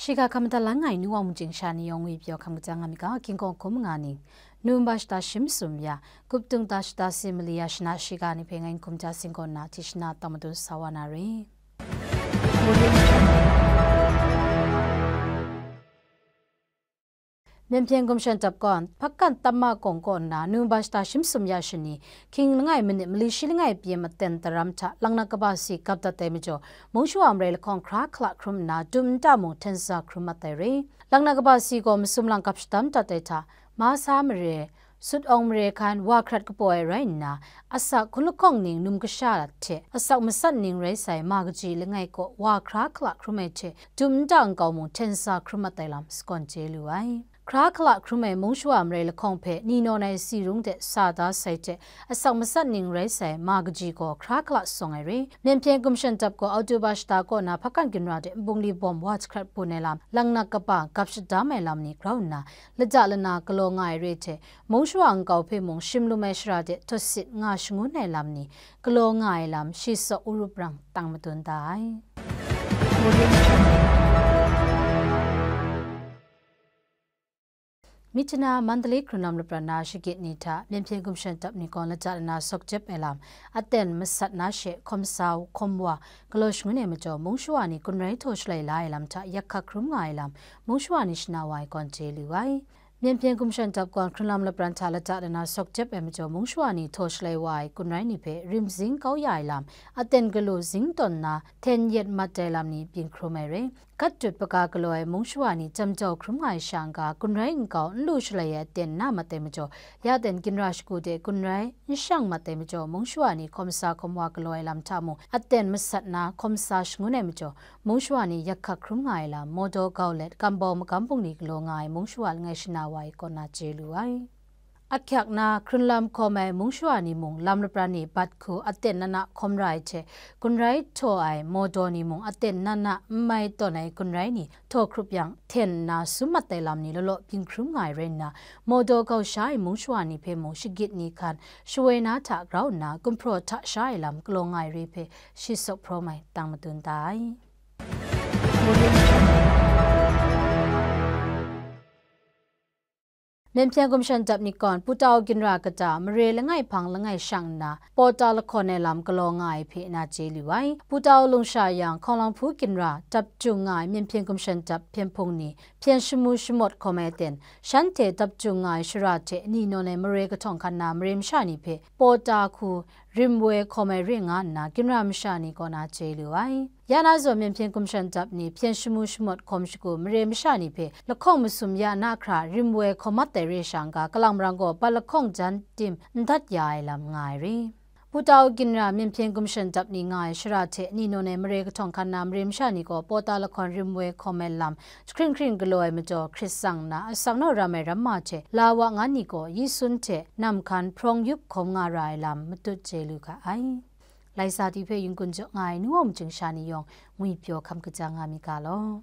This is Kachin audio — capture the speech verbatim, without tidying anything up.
Shiga hkam madat la ai nu wa mungchying sha ni yawng ngwi pyaw hkam kaja nga mi ga, King Kong hkum nga ning, Nubemba shata shi masum ya, Kuptung ta shata si mali ya shana shiga ni hpe ngai n hkum ja singgawn na, hti shana tang madun sa wa na re. Myen hpyen gumshan dap gawn, Hpakan Tamma Kawng kaw nna, Nubemba shata shi masum ya shani, hkying langai manit mali shi langai pyi maten daram hta, laknak kaba si gap dat ai majaw, mung shawa marai lahkawng hkra hkala hkrum nna, dum nta mung hten sa hkrum mat ai re. Laknak kaba si gaw masum lang gap shadam dat ai hta, Masa mare, Sut Awng mare hkan wa hkrat kapaw ai rai nna, asak hkun lahkawng ning num kasha hte asak masat ning rai sai ma kaji langai kaw wa hkra hkala hkrum ai hte dum nta nkau mung hten sa hkrum mat ai lam sagawn chye lu ai. Hkra hkala hkrum ai mung shawa marai lahkawng hpe ni nawn ai si rung de sa da sai hte asak masat ning rai sai ma kaji gaw hkra hkala sawng ai re. Myen hpyen gumshan dap gaw Oktoba shata kaw na Hpakan ginra de nbungli bawm wa jahkrat bun ai lam, laknak kaba gap shadam ai lam ni grau nna, lada lana galaw nga ai re hte, mung shawa nkau hpe mung shim lum ai shara de tawsit nga shangun ai lam ni galaw nga ai lam shi saw urup rang tang madun da ai. Myitkyina Mandalay hkrunlam lapran na shagit ni hta myen hpyen gumshan dap ni gawn lada lana sawk jep ai lam, aten masat na she hkawm sa hkawm wa galaw shangun ai majaw, mung shawa ni gun rai htaw shalai la ai lam hta yak hkak hkrum nga ai lam, mung shawa ni shana wa ai gawn chye lu ai. Myen hpyen gumshan dap gawn hkrunlam lapran hta lada lana sawk jep ai majaw, mung shawa ni htaw shalai wa ai gun rai ni hpe rim zing kau ya ai lam, aten galu zing tawn nna hten yet mat ai lam ni byin hkrum ai re. Gat dut paga galaw ai mung shawa ni jam jau hkrum nga ai sha n-ga, gun rai nkau n lu shalai ai aten na mat ai majaw, ya ten ginra shagu de gun rai n shang mat ai majaw, mung shawa ni hkawm sa hkawm wa galaw ai lam hta mung aten masat na hkawm sa shangun ai majaw, mung shawa ni yak hkak hkrum nga ai lam, mawdaw gau let, gambau magam bungli galaw nga ai mung shawa langai shana wa ai kaw na chye lu ai. Ahkyak na, hkrunlam hkawm ai mung shawa ni mung, lam lapran ni bat hku aten nat na hkawm ra ai hte, gun rai htaw ai mawdaw ni mung aten nat na n mai tawn ai gun rai ni htaw hkrup yang, hten nna sum mat ai lam ni law law byin hkrum nga ai rai nna, mawdaw gau sha ai mung shawa ni hpe mung shagit ni hkan shawoi na hta grau nna, gumhpraw hta sha ai lam galaw nga ai re hpe shi saw hprawm ai tang madun da ai. Myen hpyen gumshan dap ni gawn Putau ginra kata mare langai hpang langai shang nna, pawta lahkawn ai lam galaw nga ai hpe na chye lu ai. Putau lungsha yang, Hkawng Lang Hpu ginra dap jung nga ai myen hpyen gumshan dap hpyen hpung ni, hpyen shamu shamawt hkawm ai aten, shanhte dap jung nga ai shara hte ni nawn ai mare kahtawng hkan na mare masha ni hpe pawta hku rim woi hkawm ai re nga nna, ginra masha ni kaw na chye lu ai. Ya na zawn myen hpyen gumshan dap ni hpyen shamu shamawt hkawm shagu mare masha ni hpe lahkawng masum ya na hkra rim woi hkawm mat ai re sha n-ga, kalang marang gaw bat lahkawng jan tim n dat ya ai lam nga ai re. Putau ginra myen hpyen gumshan dap ni nga ai shara hte ni nawn ai mare kahtawng hkan na mare masha ni gaw pawta lahkawn rim woi hkawm ai lam jahkring hkring galaw ai majaw hkrit tsang nna, asak naw ram ai ramma hte la wa ngan ni gaw yi sun hte nam hkan hprawng yup hkawm nga ra ai lam matut chye lu ga ai. Laisa ti hpe yungkun jaw nga ai nu wa mungchying sha ni yawng ngwi pyaw hkam kaja nga mi ga law.